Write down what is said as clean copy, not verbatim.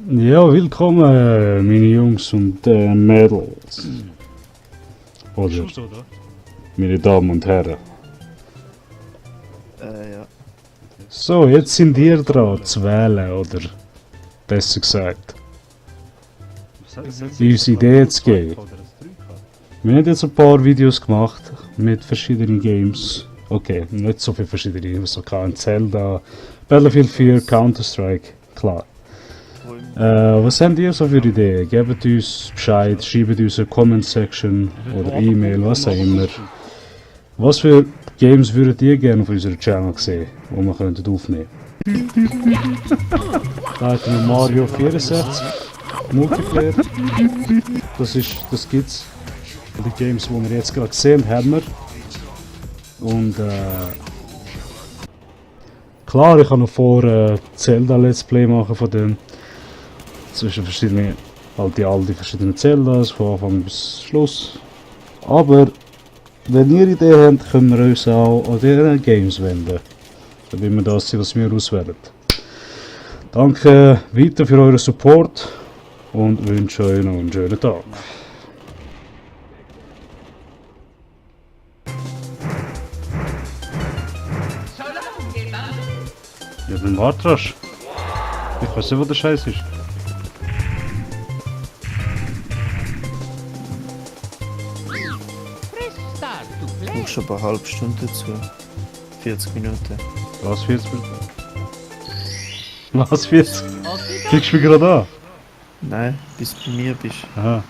Ja, willkommen, meine Jungs und Mädels. Oder Schuss, oder? meine Damen und Herren. Ja. So, jetzt sind ihr dran zu wählen, oder besser gesagt, uns Ideen zu geben. Wir haben jetzt ein paar Videos gemacht mit verschiedenen Games. Okay, nicht so viele verschiedene, so kein Zelda, Battlefield 4, Counter-Strike, klar. Was habt ihr so für Ideen? Gebt uns Bescheid, schreibt uns eine Comment-Section oder E-Mail, was auch immer. Was für Games würdet ihr gerne auf unserem Channel sehen, die wir könnten aufnehmen? Da hätten wir Mario 64 Multiplayer. Das gibt's. Die Games, die wir jetzt gerade gesehen haben, wir. Und klar, ich habe noch vor, Zelda Let's Play machen von dem. Zwischen verschiedenen, all die verschiedenen Zeldas, von Anfang bis Schluss. Aber wenn ihr Ideen habt, können wir uns auch an diese Games wenden. Dann will wir das sein, was wir auswählen. Danke weiter für euren Support und wünsche euch noch einen schönen Tag. Ja, dann warte rasch. Ich weiß nicht, wo der Scheiß ist. Du brauchst aber eine halbe Stunde dazu. 40 Minuten. Was 40 Minuten? Was 40? Kriegst du mich gerade an? Nein, bis du bei mir bist. Aha.